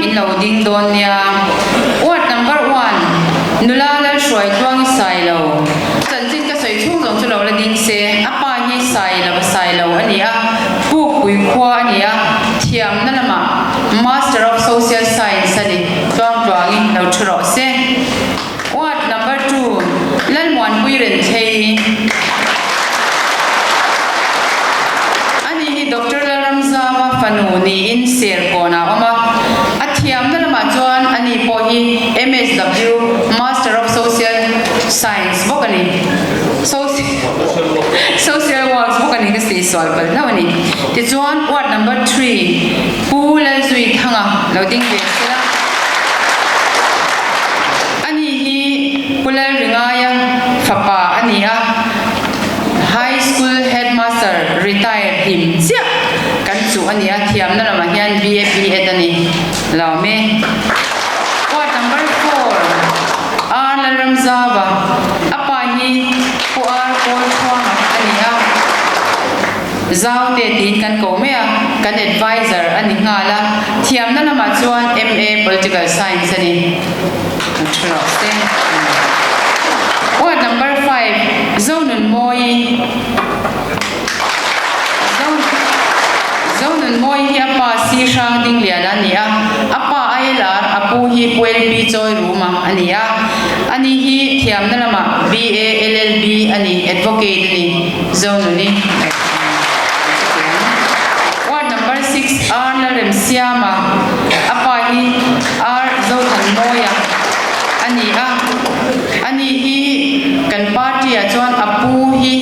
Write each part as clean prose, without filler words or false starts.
in lo ding dawn nia. Ward number one, Nula Lalhruaitluangi Sailo. Chanchin ka sawi chhung zawng chu lo la ding se, a pa hi Sailo a Sailo a ni a, Pukpui khua a ni a, thiamna lamah Master of Social Science a ni, tluangtluangin lo thu rawh se. Ward number two, Lalmuanpui Renthlei. Ani hi Doctor Lalramzama fanu niin Serkawn ah awm a, a thiamna lamah chuan ani pawh hi MSW, Master of Social Science bawk a ni. Social Works bawk a ni ka sih sual palh hlauh a ni. Tichuan Ward number three, Pu Lalzuithanga lo ding ve sela. Ani hi Pu Lalringaia fapa a ni a, High School Headmaster retired hlim chiah kan chuh a ni a, thiamna lamah hian BA B.Ed a ni lo me. Ward number four, R Lalramzava, a pa hi Pu R Kawlthuanga a ni a. Zau te tiin kan ko mai a, kan adviser a ni nghal a, thiamna lamah chuan MA Political Science a ni. Kan thu rawh se. Ward number five, Zonunmawii. Zonunmawii hi a pa Si Hrang Dingliana a ni a, a pa ILR a pu hi Pu LP Chawi Ruma a ni a, ani hi thiamna lamah BA LLB a ni, Advocate a ni. Zonuni Ward number 6 R Lalremsiama a pa hi R Zothanmawia a ni a, ani hi kan party ah chuan a pu hi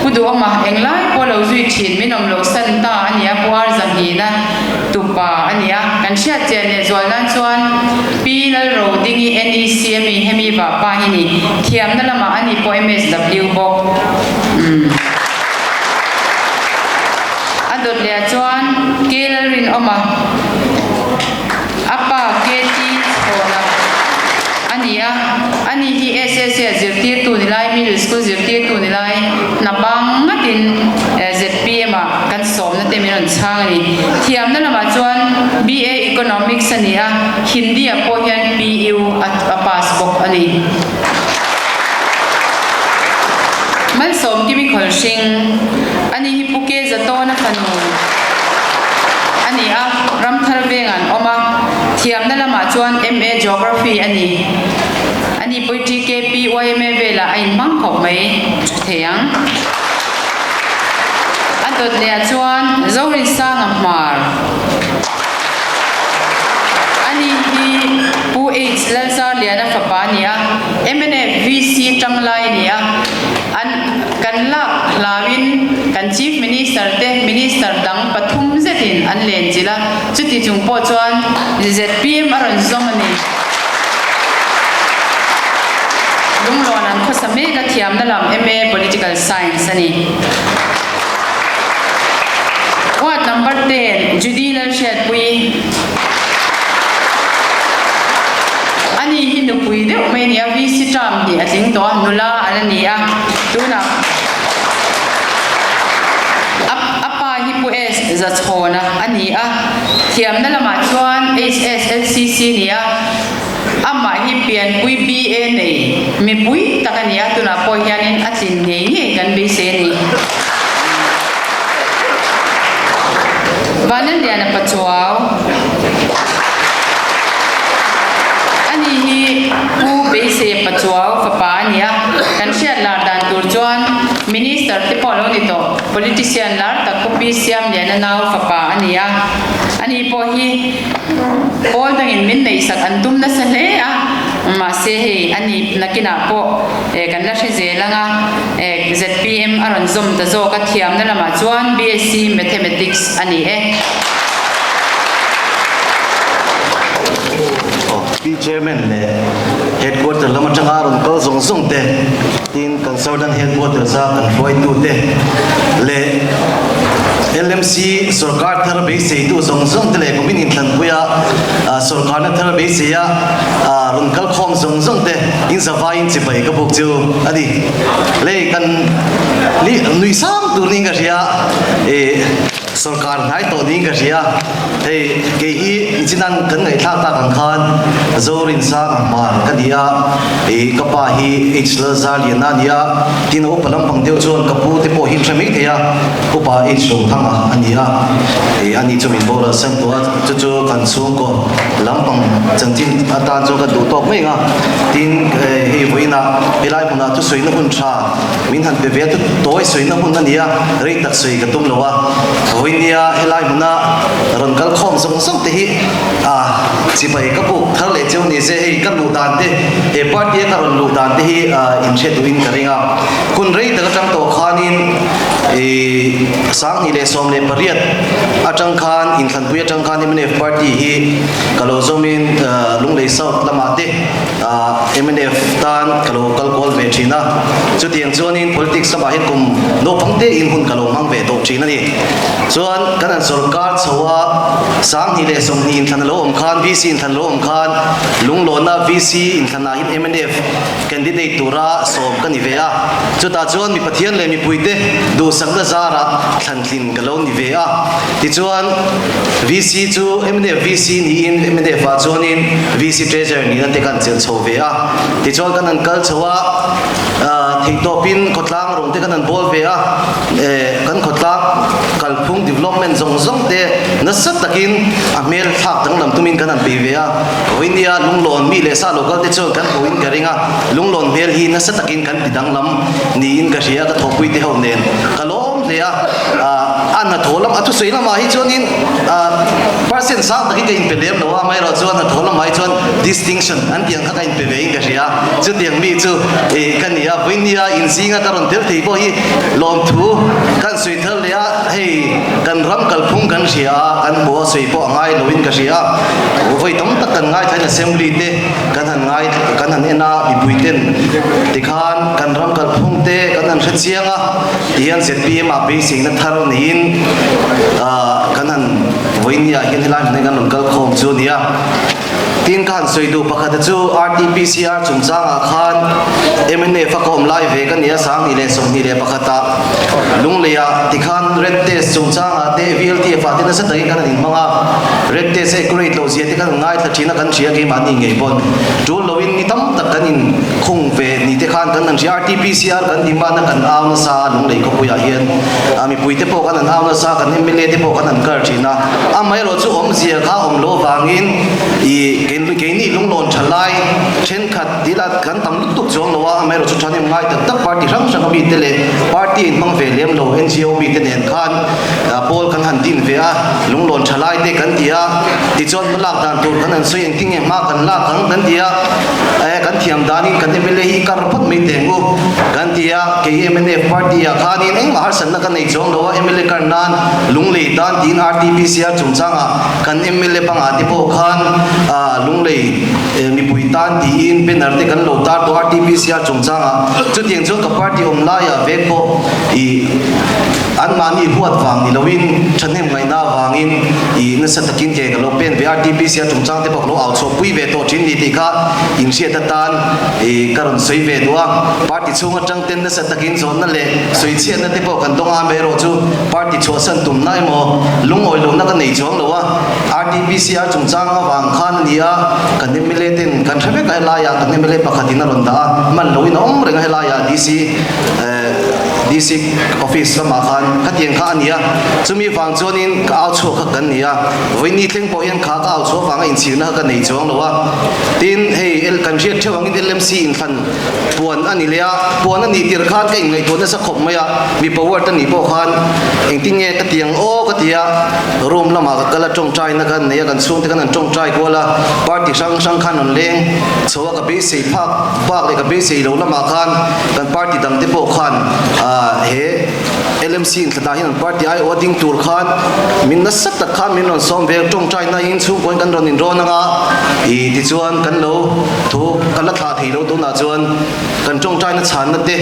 Pu Duhawma englai pawh lo zui thin min awm loh san ta a ni a, Pu R Zahnghina tupa a ni a, kan hriat chian leh zual nan chuan Pi Lalrodingi NEC ami hemi vah pa hi ni thiamna lamah a ni pawh MSW bawk. Umm. A dawt leh ah chuan K Lalrinawma a pa KT Chhawna a ni a, ani hi SSA ah zirtirtu ni lai, Middle School zirtirtu ni lai hna bang ngatin zpm ah kan sawmna te min rawn chhang a ni. Thiamna lamah chuan BA Economics a ni a, Hindi ah pawh hian PU a pass bawk a ni. Malsawmkimi Khawlhring, Ani hi Pu Ke Zatawna fanu a ni a, Ramthar vengah an awm a, thiamna lamah chuan MA Geography a ni. Ani pawh hi TKP, YMA velah a inhmang khawp mai tha thei ang. A dawt leh ah chuan Zorinsanga Hmar. Ani hi Pu H Lalzarliana fapa a ni a, mnf VC tanglai a ni a. An kan lak hlauin kan Chief Minister te Minister dang pathum zetin an lenchilh a, chuti chung pawh chuan zpm a rawn zawm a ni. Lunglawn an khawsa mek a thiamna lam MA Political Science a ni. Ward number 10, Judy Lalhriatpuii. Ani hi nupui deuh mai a ni a, VC term hnih a tling tawh a, nula an a ni a, tunah a a pa hi Pu S Zachhawna a ni a, thiamna lamah chuan HSLCC a ni a, amah hi pianpui BA nei mipui tak a ni a, tunah pawh hianin a tlin ngei ngei kan beisei a ni. Vanlalliana Pachuau Ani hi Pu Beisei Pachuau fapa a ni a, kan hriat lar dan tur chuan Minister te pawh lo ni tawh, Politician lar tak Pu Pi Siamliana nau fapa a ni a, ani pawh hi Pawl dangin min neihsak an tum nasa hle a, mahse hei ani nakinah pawh kan la hre zel ang a, zpm a rawn zawm ta zawk a, thiamna lamah chuan BSc Mathematics a ni e. Pi Chairman leh Headquarter lam atanga rawn kal zawng zawng te, tin kan Southern Headquarters a kan hruaitute leh LMC sorkar thar beiseitu zawng zawng te leh kumin inthlanpuia sorkarna thar beiseia rawn kal khawm zawng zawng te inzavaiin chibai ka buk chu a ni. Lei kan nuih sang tur niin ka hria. Sorkar hnai tawh niin ka hria. Hei, kei hi nichinan kan ngaihthlak tak ang khan Zorinsang a hmar ka ni a, ih ka pa hi H Lalzarliana a ni a, tin a upa lampang deuh chuan ka pu te pawh hi an hre mai thei a, upa H Rothanga a ni a, ih ani chu min boral san tawh a, chu chu kan chhungkaw lampang chanchin atan chuan ka duh tawk mai ang a, tin hei vawiinah helai hmunah thusawiina hun tha Min han pe ve a, tawi sawina hmun a ni a, rei tak sawi ka tum lo a. Vawinia helai hmuna rawn kal khawm zawng zawng te hi a chibai ka buk thar leh cheu ni se, hei ka luh dan te, he party a ka rawn luh dan te hi inhriat duhin ka ring a. Hun rei tak atang tawh khanin i 2018 atang khan inthlanpui atang khan mnf party hi ka lo zawmin Lunglei South lamah te, Mnf tan ka lo kal kual ve thin a, chutiang chuanin politics lamah hian kum naupang te in hun ka lo hmang ve tawh thin a ni. Chuan kan han sawrkar chho a, 2020 inthlan a lo awm khan, VC inthlan a lo awm khan Lunglawna VC inthlanah hian mnf candidate tura sawm ka ni ve a, chutah chuan mi Pathian leh mipuite duhsakna zarah thlantlin ka lo ni ve a. Tichuan, VC chu mnf VC niin mnf ah chuanin VC Treasurer nihna te kan chelh chho ve a. Tichuan kan han kal chho a, theihtawpin khawtlang rawng te kan han bawl ve a, kan khawtlang kalphung development zawng zawng te nasa takin a hmel thlak danglam tumin kan han bei ve a. Vawinia lunglawn mi leh sa local te chuan kan hmuhin ka ring a, lunglawn hmel hi nasa takin kan ti danglam niin ka hria ka thawhpui te ho nen. Ka lawm hle a, a hnathawh lam a thusawi lamah hi chuanin percent sang tak hi ka inpe lem lo a, amaherawh chuan hnathawh lamah hi chuan distinction an tih ang kha ka inpe ve in ka hria a, chutiang mi chu ka ni a, vawinia inzinga ka rawn tel thei pawh hi lawmthu kan sawi thar leh a, hei kan ram kalphung kan hria a, kan hmu a sawi pawh a ngai loin ka hria a, vawi tam tak kan ngaithlain assembly te kan han ngai kan han en a, mipui ten tikhan kan ram kalphung te kan han hre chiang a. Tihian zpm ah beiseina thar niin kan han vawinia hian helai hmun hi kan rawn kal khawm chu a ni a. Tin ka han sawi duh pakhat chu RTPCR chungchangah khan mnf a ka awm lai ve ka ni a, 2021 ah Lungleiah tikhan red test chungchangah te VLTF ah te nasa takin kan han inhmang a, red test accurate loh zia te kan han ngaithla thin a kan hria keimahni ngei pawn tul loin ni tam tak kan in Khung ve ni te khan kan han hria RTPCR kan demand a kan au nasa a Lunglei khawpuiah hian a mipui te pawh kan han au nasa kan mla te pawh kan han kar thin a amaherawh chu awmzia kha awm loh avangin ih keini lunglawn tha lai thenkhat tila kan tam lutuk chuang lo a amaherawh chu thahnem ngai tak tak party hrang hrang a mi te leh party a inhmang ve lem lo NGO mi te nen khan pawl kan han din ve a lunglawn tha lai te kan ti a tichuan hmalak dan tur kan han sawi engtin nge hma kan lak ang kan ti a. Eh kan thiam danin kan mla hi kar phawt mai teh ang u kan ti a, kei mnf party ah khanin engmah harsatna ka nei chuang lo a, mla kar nan Lunglei tan tiin RTPCR chungchangah kan mla bangah te pawh khan ah Lunglei mipui tan tiin banner te kan lo tar tawh RTPCR chungchangah chutiang chuan ka party awm laiah vek pawh ih anmahni huat vang ni loin thahnem ngaihna avangin ih nasa takin ke ka lo pen ve RTPCR chungchang te pawh ka lo au chhuah pui ve tawh thin ni tih kha inhriat atan ih ka rawn sawi ve duh a, party chhung atang ten nasa takin zawnna leh sawi chhiatna te pawh kan dawng a, amaherawh chu party chhuahsan tumna emaw lungawi lohna ka nei chuang lo a, RTPCR chungchang avang khan a ni a, kan mla ten kan hre vek a helaiah kan mla pakhatin a rawn dah a, man loin a awm reng a helaiah DC eh DC office lamah khan khatiang kha a ni a, chumi vang chuanin ka au chhuak kha kan ni a. Vawiini thleng pawh hian kha ka au chhuah vanga inchhirna kha ka nei chuang lo a. Tin, hei kan hriat theuh angin LMC inthlan puan a ni leh a, puan a nih tirh khan ka inngaihtuah nasa khawp mai a, mipa ward a nih pawh khan engtin nge ka ti ang aw ka ti a, room lamah ka kal a, tawngtaina khan nei a, kan chhungte khan an tawngtai kual a, party hrang hrang khan rawn leng chho a, ka beisei phak bak leh ka beisei lo lamah khan kan party dangte pawh khan he LMC inthlatah hian an party aiawh a ding tur khan min nasa tak khan min rawn sawm ve a, tawngtai na in chhungkaw in kan rawn inrawn ang a, ih tichuan kan lo thu kan la thlah thei lo tunah chuan kan tawngtai na chhanna te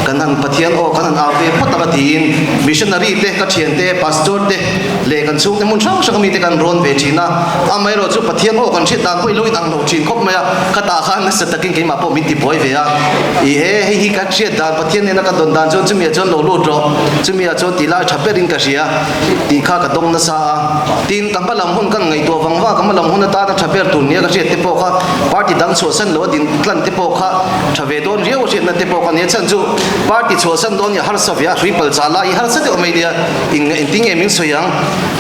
kan han Pathian aw kan han au ve phawt ang a tiin missionary te ka thian te pastor te leh kan chhungte hmun hrang hrang ami te kan rawn ve thin a, amaherawh chu Pathian aw kan hriat dan pawh i lo inang lo thin khawp mai a, khatah khan nasa takin keimah pawh min ti buai ve a, ih he hei hi ka hriat dan Pathian nena ka dawn dan chuan chumi ah chuan lo lut rawh. Chumi ah chuan tih lai tha berin ka hria tih kha ka dawng nasa a. Tin, ka hma lam hun kan ngaihtuah vang vang, ka hma lam hun atana tha ber tur nia ka hriat te pawh kha party dang chhuahsan lo a din tlan te pawh kha tha ve dawn riau a hriatna te pawh kha nia. Chhan chu party chhuahsan dawn nia harsa ve a, hrui pal chah lai hi harsa deuh mai nia. In engtin nge min sawi ang?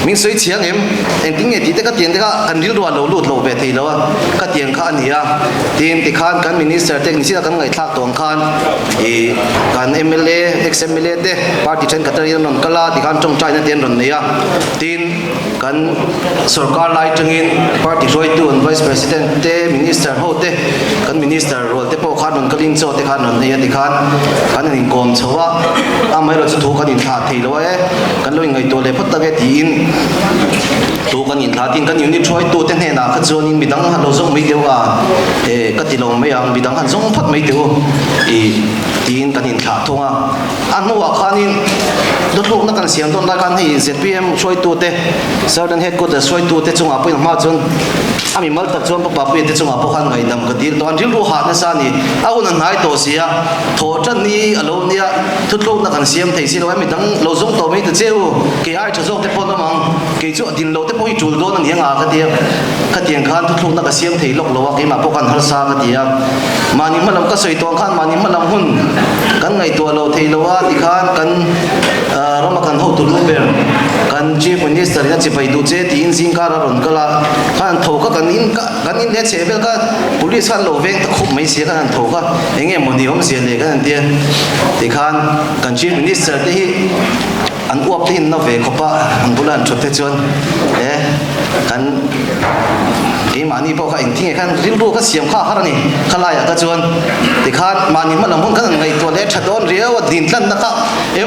Min sawi chiang em? Engtin nge tih te ka tiang te kha kan rilru ah lo lut lo ve thei lo a, ka tiang kha a ni a. Tin, tikhan kan minister te nichina kan ngaihthlak tawh ang khan ih kan mla, ex mla te party thenkhat aṭangin an rawn kal a, tikhan tawngtaina te an rawn nei a. Tin, kan sorkar lai atangin party hruaitu an vice president te, minister ho te, kan minister rual te pawh khan rawn kalin chaw te khan rawn nei a, tikhan kan han inkawm chho a, amaherawhchu thu kan inthlah thei lo a e, kan lo inngaihtuah leh phawt tak e tiin thu kan inthlah a. Tin, kan unit hruaitu te hnenah kha chuanin midang han lo zawng mai teh u a, e ka ti lo mai ang, midang han zawng phawt mai teh u ih tiin kan inthlah thung a. A hnuah khanin dawthlukna kan siam dawn lai khan hei zpm hruaitute Southern Headquarters hruaitute chungah pawhin a hma chuan a mimal tak chuan Papa Puia te chungah pawh khan ngaihdam ka dil tawh a, an rilru hah nasa a ni. A hun a hnai tawh si a, thawh tan ni a lo nia, thuthlukna kan siam thei si lo a, mi dang lo zawng tawh mai ta che u, kei ai tha zawk te pawh an awm ang, kei chu a din loh te pawh hi tul dawn a ni anga ka ti a, khatiang khan thuthlukna ka siam thei lawk lo a, keimah pawh khan harsa ka ti a. Mahni hma lam ka sawi tawh ang khan mahni hma lam hun kan ngaihtuah lo thei lo a tikhan kan rama kan hotu lu ber kan Chief Minister in a chipai duh che tiin zingkar a rawn kal a, khan an tho kha kan in kan in leh chheh vel kha police khan lo veng ta khup mai sia khan an tho kha eng nge mawni awmzia le kan han tia tikhan kan Chief Minister te hi An uap te in na ve khawp a, an bula an thut te chuan e kan keimahni pawh kha engthing nge khan rilru kha siam kha a har a ni khalaiah kha chuan tikhan mahni hma lam hun khan an ngaihtuah leh tha dawn riau a, din tlanna kha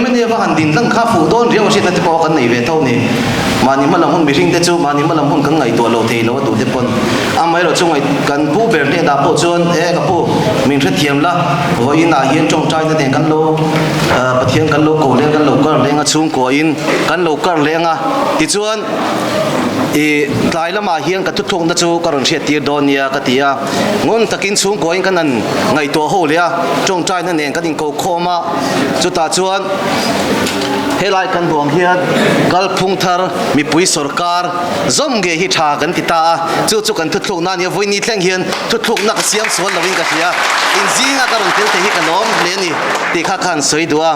mna va han din tlan kha fuh dawn riau a hriatna te pawh kan nei ve tho a ni. Mahni hma lam hun mihring te chu mahni hma lam hun kan ngaihtuah lo thei lo a duh te pawn amaherawh chu ngaih kan pu ber hnenah pawh chuan e ka pu min hrethiam la vawiinah hian tawngtaina nen kan lo Pathian kan lo ko leng kan lo kar leng a chhungkuain kan lo kar leng a tichuan ih tlai lamah hian ka thuthlukna chu ka rawn hriat tir dawn nia ka ti a ngun takin chhungkuain kan han ngaihtuah ho leh a tawngtaina nen kan inko khawm a chutah chuan helai kan hmuh ang hian kalphung thar mipui sawrkar zawm nge hi tha kan ti ta a chu chu kan thuthlukna a nia vawiini thleng hian thuthlukna ka siam sual lovin ka hria inzinga ka rawn tel thei hi ka lawm hle a ni. Tih kha khan sawi duh a,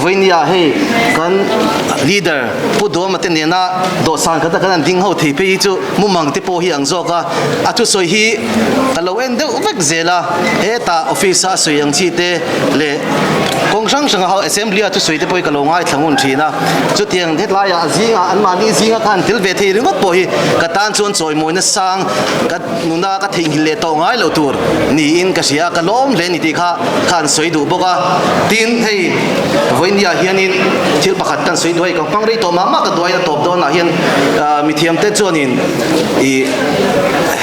vawinia hei kan leader Pu Duama te nena dawhsan khat a kan han ding ho thei phei hi chu mumang te pawh hi ang zawk a, a thusawi hi ka lo en deuh vek zel a, hetah office a a sawi ang chi te leh kawng hrang hrang a ho assembly a thusawi te pawh hi ka lo ngaithla ngun thin a, chutiang hetlaiah a zingah anmahni zinga khan tel ve thei ringawt pawh hi ka tan chuan chawimawina sang ka Nuna ka theihnghilh leh tawh ngai lo tur niin ka hria, ka lawm hle ni tih kha khan sawi duh bawk a. Tin, hei vawinia hianin thil pakhat kan sawi duh a, hei ka hmang rei tawh mah mah ka duain a tawp dawnah hian mithiam te chuanin ih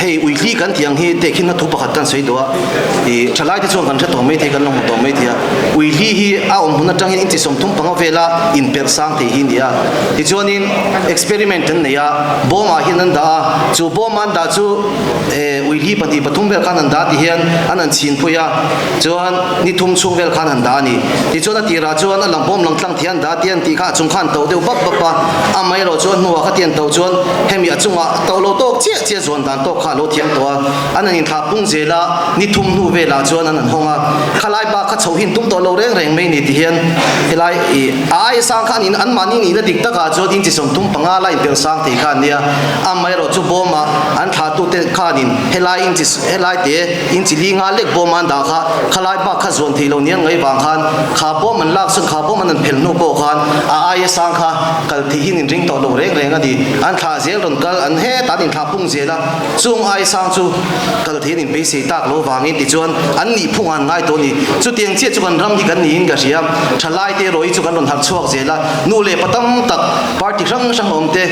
hei uihli kan tih ang hi tehkhinna thu pakhat kan sawi duh a, ih thalai te chuan kan hre tawh mai thei, kan lo hmu tawh mai thei a. Uihli hi a awm hmun atangin inchi 35 vela inperh sang thei hi a ni a. Tichuanin experiment an nei a, bawmah hian an dah a, chu bawma an dah chu eh uihli pahnih pathum vel khan an dah ti hian an han chhin phui a, chuan ni thum chhung vel khan an dah a ni. Tichuan a tirah chuan a lang bawm lang tlang thei an dah ti an tih kha a chung khan to deuh bap bap a, amaherawh chu a hnuah kha tian to chuan hemi a chungah to lo tawk chiah chiah zuan dan tawk kha a lo thiam tawh a, an han inthlah pung zel a, ni thum hnu velah chuan an han hawng a, khalai bak kha chho hin tum tawh lo reng reng mai ni ti hian helai ih a aia sang kha an anmahni nihna dik takah chuan inchi 35 la inpelh sang thei kha an nia, amaherawh chu bawmah an thlahtute khanin helai inchi helai te inchi li nga lek bawm an dah kha khalai bak kha zuan theih lo niang ngaih vang khan kha bawm an lak chuan kha bawm an han phelh hnu pawh khan a aia sang kha kal theih hin inring tawh lo reng reng a ni, an thlah zel rawn kal an hetah an inthlah pung zel a. Chung ai sang chu kal thei an inbeisei tak lo vangin tichuan an nih phung an ngai tawh a ni. Chutiang chiah chu kan ram hi kan niin ka hria. Thalai te erawh hi chu kan rawn harh chhuak zel a, nu leh pa tam tak party hrang hrang awm te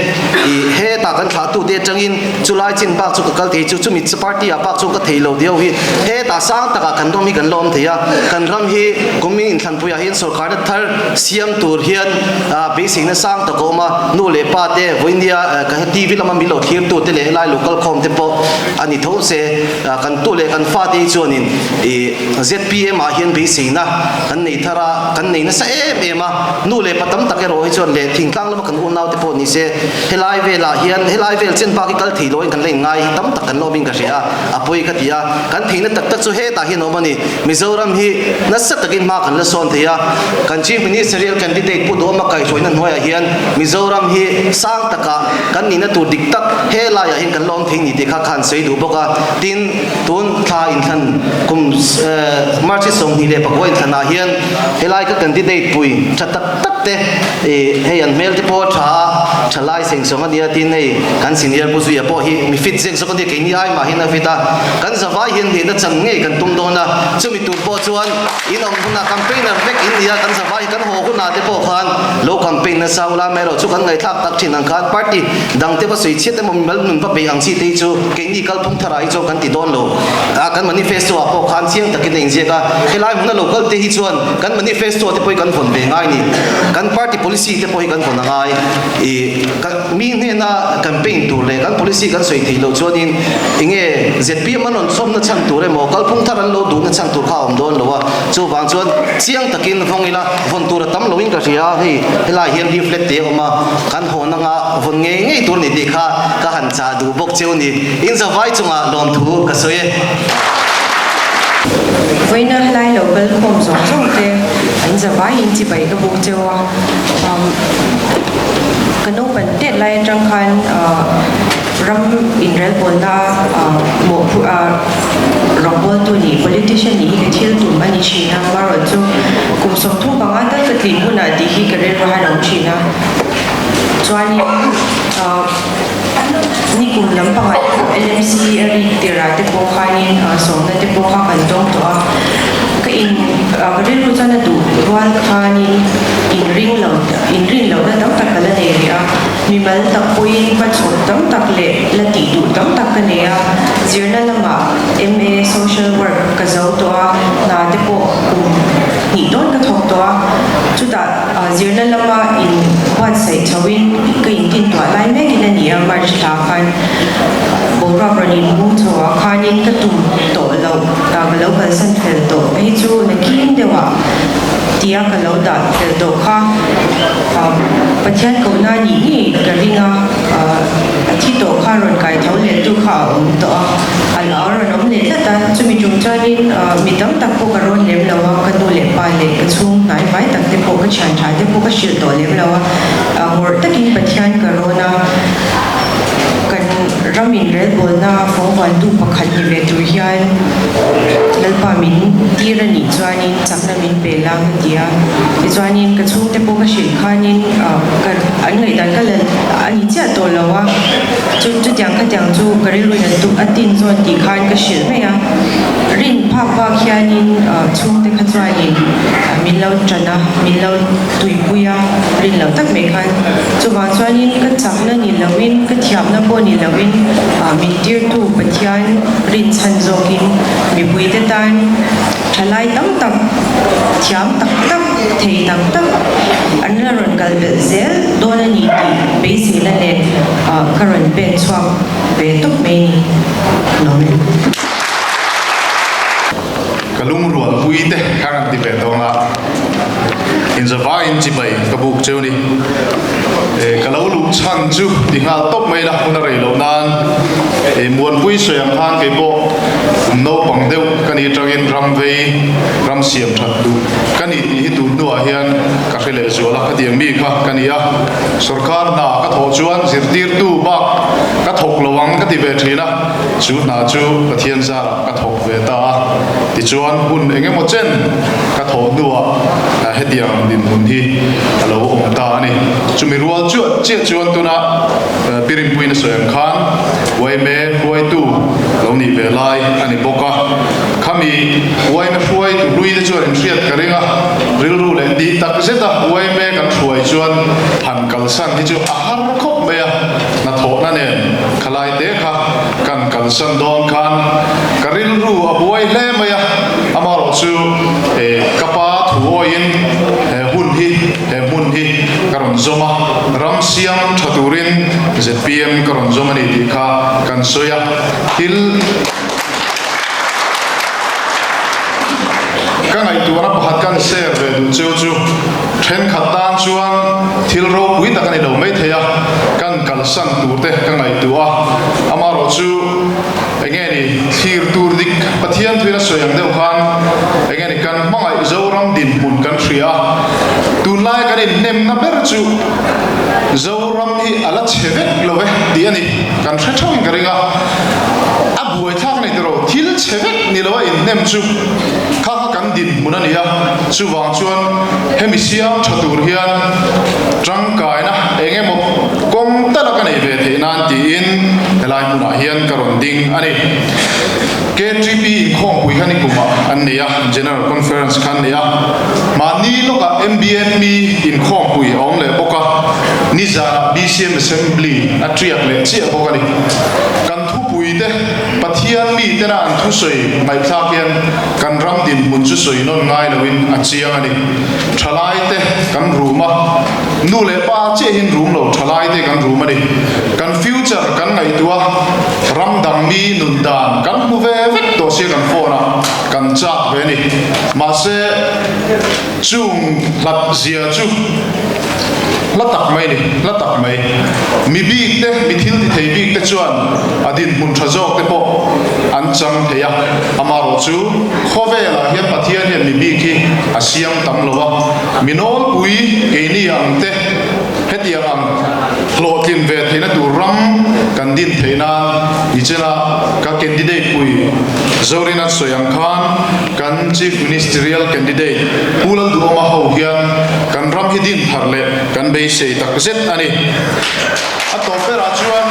ih hetah kan thlahtu te atangin chulai chin bak chu ka kal thei chu chumi party ah bak chuan ka thei lo deuh hi hetah sang takah kan ram hi kan la awm thei a, kan ram hi kumin inthlanpuiah hian sorkarna thar siam tur hian beiseina sang tak a awm a, nu leh pa te vawinia ka TV lama min lo thlirtu te leh helai lo kalkhawm te pawh. pawh a ni tho se kan tu leh kan fate hi chuanin ih zpm ah hian beiseina kan nei thar a, kan nei nasa em em a, nu leh pa tam tak erawh hi chuan leh thingtlang lama kan unaute pawh ni se helai velah hian helai vel chen bak hi kal thei loin kan la inngai hi tam tak kan la awmin ka hria a, a pawi ka ti a, kan theihna tak tak chu hetah hian a awm a ni. Mizoram hi nasa takin hma kan la sawn thei a, kan Chief Ministerial Candidate Pu Duhawma kaihhruaina hnuaiah hian Mizoram hi sang takah kan nihna tur dik tak he laiah hian kan la awm thei ni tih kha khan sawi duh bawk a. Tin, tun thla inthlan kum March 24 inthlanah hian helai ka candidate pui tha tak tak te hei an hmel te pawh a tha a, thalai seng sawng a nia tin hei kan senior Pu Zuia pawh hi mi fit zek zawk a nia keini ai mah hian a fit a, kan zavai hian hnehna chan ngei kan tum dawn a, chumi tur pawh chuan in awm hunah campaigner vek in nia kan zavai hi kan haw hunah te pawh khan lo campaign nasa ula amaherawh chu kan ngaihthlak tak thin ang khan party dang te va sawi chhiat emaw mimal nun va bei ang chi te hi chu keini kalphung tharah hi chuan kan ti dawn lo a, kan manifesto ah pawh khan chiang takin a inziak a, helai hmuna lo kal te hi chuan kan manifesto te pawh hi kan vawn ve ngai ni, kan party policy te pawh hi kan vawn a ngai. Ih mi hnena campaign tur leh kan policy kan sawi theih loh chuanin enge zpm an rawn chhawmna chhan tur emaw kalphung thar an lo duhna chhan tur kha a awm dawn lo a, chuvang chuan chiang takin vawng ila vawn tur a tam loin ka hria a, hei helai hian leaflet te a awm a, kan hawn anga vawn ngei ngei tur a ni tih kha ka han chah duh bawk cheu ni, in zavai chungah lawmthu ka sawi e. Vawiina helai lo kal khawm zawng zawng te an zavaiin chibai ka buk cheu a. Ka naupan tet lai atang khan ram inrelbawlna rawngbawltu nih, politician nih hi ka thil tum a ni thin a, amaherawhchu kum 35 tal ka tlin hunah tih hi ka rilru hian a awm thin a. Chuanin nikum lampangah te pawh LMC a rik tirah te pawh khanin sawmna te pawh kha kan dawng tawh a, ka in ka rilru chuan a duh rual khanin inring lo inrin lohna tam tak ka la nei rih a, mimal tak pawhin hmachhawp tam tak leh la tih duh tam tak ka nei a, zirna lamah MA Social Work ka zo tawh a, hna te pawh kum hnih dawn ka thawk tawh a, chutah. Zirna lama in buatsaih chhoin ka intintuah lai mekin a ni a, March thla khan boruak rawn inhung chho ah khanin ka tum tawh loh ka lo kalsan fel tawh hei chu nakin deuhah tia ka lo dah fel tawh kha Pathian kohna nih ngei ka ring a, a thi tawh kha rawn kai tho leh tu kha a awm tawh a, a lo rawn awm leh tlat a, chumi tum chuanin mi tam tak pawh ka rawn lem lo a, ka nu leh pa leh ka chhung hnai vai tak te pawh ka thian tha te pawh ka hrilh tawh lem lo a, ngawrh takin Pathian ka rawn a, kan ram inrelbawlna fawnghuantu pakhat ni ve tur hian Lalpa min tir a nih chuanin chakna min pe la ka ti a, tichuanin ka chhungte pawh ka hrilh khanin ka an ngaihdan ka la a ni chiah tawh lo a, chu chutiang khatiang chu ka rilruin an tuk a tin zawn tih khan ka hrilh mai a, rin phak bak hianin chhungte kha chuanin min lo tan a, min lo tuipui a, rin loh tak mai khan chuvang chuanin ka chakna ni loin ka thiamna pawh ni loin min tirtu Pathian rinchhan zawkin mipuite tan thalai tam tak thiam tak tak thei tak tak an la rawn kal belh zel dawn a ni tih beiseina nen ka rawn pen chhuak ve tawp mai ni. Lawm e. Ka lungrualpui te ka rawn ti ve dawn a, inzavaiin chibai ka buk cheu ni. Ka lo luh chhan chu ti nghal tawp mai la, hun a rei loh nan Muanpui sawi ang khan kei pawh kum naupang deuh ka ni atangin ram vei, ram siam that duh ka ni tih hi tun hnuah hian ka hre leh zual a, khatiang mi kha ka ni a. Sorkar hna ka thawh chuan zirtirtu bak ka thawk lo ang ka ti ve thin a. Chu hna chu Pathian zarah ka thawk ve ta a, tichuan hun eng emaw chen ka thawh hnuah hetiang dinhmun hi a lo awm ta a ni. Chumi rual chuah chiah chuan tuna Pi Rinpuiin a sawi ang khan yma hruaitu lo nih ve lai a ni bawk a. Khami yma hruaitu hlui te chuan inhriat ka ring a, rilru leh tih tak zeta yma kan hruai chuan han kalsan hi chu a har khawp mai a, hnathawhna nen Khalai te kha kan kalsan dawn khan ka rilru a buai hle mai a, amaherawh chu ka pa thu awiin hun hi he hmun hi ka rawn zawm a, ram siam tha turin zpm ka rawn zawm a ni tih kha kan sawi a, thil ka ngaihtuahna pakhat kan share ve duh cheu chu thenkhat tan chuan thil ropui tak a ni lo maithei a, kan kalsan tur te ka ngaihtuah a, amaherawhchu enge ni thlir tur dik Pathian thuin a sawi ang deuh khan enge ni kan hmangaih Zoram dinhmun kan hria a, tunlai kan inhnemna ber chu Zoram hi a la chhe vek lo e tih a ni, kan hre theuhin ka ring a, a buaithlak a ni tiraw, thil chhe vek ni lo a inhnem chu kha kha kan dinhmun a ni a, chuvang chuan hemi siam tha tur hian tangkaina eng emaw kawng tala ka nei ve theih nan tiin helai hmunah hian ka rawn ding a ni. KTP inkhawmpui kha nikumah an nei a, General Conference kha an nei a. Mahni lawkah MBNP inkhawmpui a awm leh bawk a, nizanah BCM Assembly a tiak leh chiah bawk a ni. Kan thupuite Pathian mitena an thusawi ngaihthlak hian kan ram dinhmun chu sawi nawn ngai loin a chiang a ni. Thalaite kan rum a, nu leh pa chiahin rum lo thalaite kan rum a ni. Kan future kan ngaihtuah a. Ram dang mi nun dan kan hmu ve vek tawh sia kan phone a, kan chak ve a ni. Mahse, chung hlat zia chu hla tak mai a ni, hla tak mai. Mi bik te, mi thil ti thei bik te chuan a dinhmun tha zawk te pawh an chang thei a. Amaherawh chu khawvelah hian Pathian hian mi bik hi a siam tam lo a, mi nawlpui keini ang te, Hetiang ang hlawhtlin ve theihna tur ram kan din theih nan nichina ka candidate pui Zorin an sawi ang khan kan Chief Ministerial candidate Pu Lalduhawma ho hian kan ram hi din thar leh kan beisei tak zet a ni. A tawp berah chuan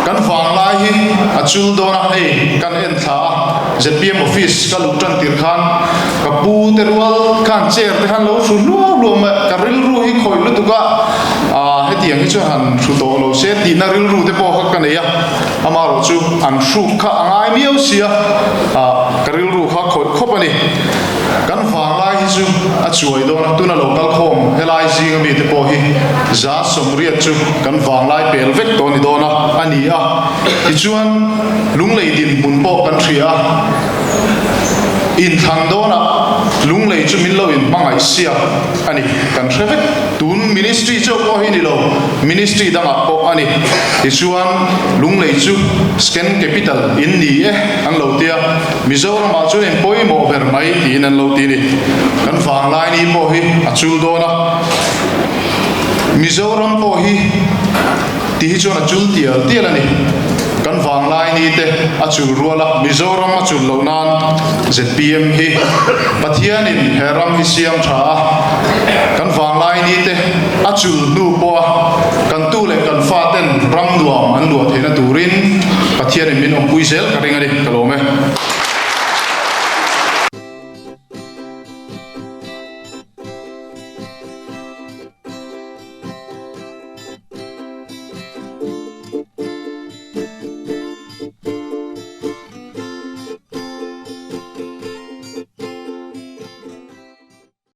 kan vanglai hi a chul dawn a, hei kan en thla a, zpm office ka luh tan tir khan Ka pu te rual khan chair te khan lo hru hluau hluau mai, ka rilru hi khawih lutuk a, aah hetiang hi chu han hru tawh lo se tihna rilru te pawh kha ka nei a, amaherawh chu an hruk kha a ngai miau sia, aah ka rilru kha khawih khawp a ni. Kan vanglai hi chu a chuai dawn a, tuna lo kal khawm helai zinga mite pawh hi 180 chu kan vanglai pel vek tawh a ni dawn a, a ni a, tichuan lunglei dinhmun pawh kan hria a. Inthlan dawnah Lunglei chu min lo inhmangaih siak a ni, kan hre vek. Tun Ministry chauh pawh hi ni lo, Ministry dangah pawh a ni. Tichuan, Lunglei chu Scan Capital in ni e an lo tia, Mizoramah chuan in pawimawh ber mai tiin an lo ti ni. Kan vanglai ni pawh hi a chul dawn a, Mizoram pawh hi Ti hi chuan a chul tial tial a ni. Kan vanglai ni te a chul rual a, Mizoram a chul loh nan zpm hi Pathianin he ram hi siam tha a, kan vanglai ni te a chul hnu pawh a kan tu leh kan fa ten ram nuam an luah theihna turin Pathianin min awmpui zel ka ring a ni, ka lawm e.